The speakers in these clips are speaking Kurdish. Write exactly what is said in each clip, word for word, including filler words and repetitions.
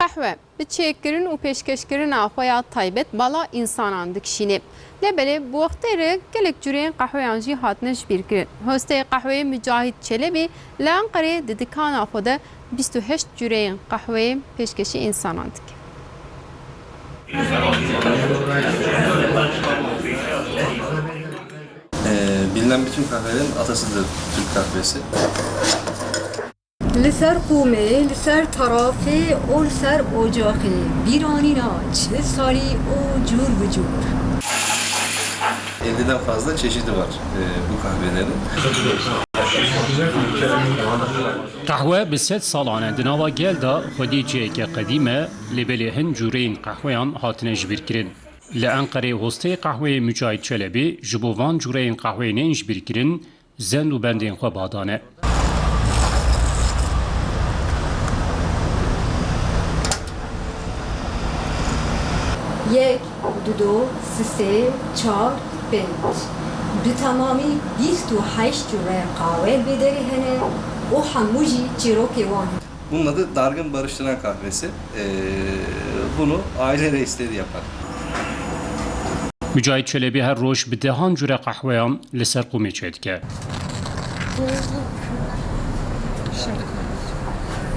Qehwe bi çêkirin û pêşkêşkirina xwe ya taybet bala însanan dikişîne. Lê belê bi wextê re gelek cureyên qehweyan jî hatine jibîrkirin. Hosteyê qehweyê Mücahit Çelebi li Enqerê di dikana xwe de bîst û heşt cureyên qehweyê pêşkêşî însanan dike. Ee, bilinen bütün kahvelerin atasıdır Türk kahvesi. Li ser qûmê, li ser terafê û li ser ocaxê bîranîna çil salî û cûr bi cûr. Elli'den fazla çeşidi var, e, bu kahvelerin. Qehwe bi sed salan e di nava gel de xwedî ciheke qedîm e, lê belê hin cûreyên qehweyan hatine jibîrkirin. Li Enqerê hosteyê qehweyê Mücahit Çelebi ji bo van cûreyên qehweyên ên jibîrkirin, zend û bendên xwe badane. Yek, dudo, sisê, çar, pênc. Bi temamî bîst û heşt cure qawel bê derê hene û hemû jî çîrokê wan hene. Bunun adı dargın barıştıran kahvesi. Ee, bunu aile reisleri yapar. Mücahit Çelebi her roj bi dehan cure qehweyan li ser qûmê çêdike.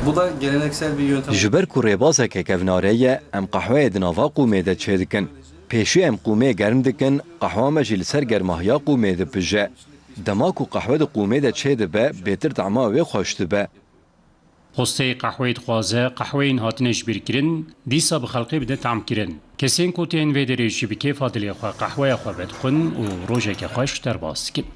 Bu da geleneksel bir yöntem. Ji ber ku rêbazeke kevnare ye, em qehweyê di nava qûmê de çêdikin. Pêşî em qûmê germ dikin, qehwa me jî li ser germahiya qûmê dipije. Dema ku qehwe di qûmê de çêdibe, bêtir tema wê xweş dibe. Hosteyê qehweyê dixwaze qehweyên hatine jibîrkirin, dîsa bi xelkê bide tamkirin. Kesên ku tên vê derê jî bi kêfa dilê xwe qehweya xwe vedixwin û rojeke xweş derbas dikin.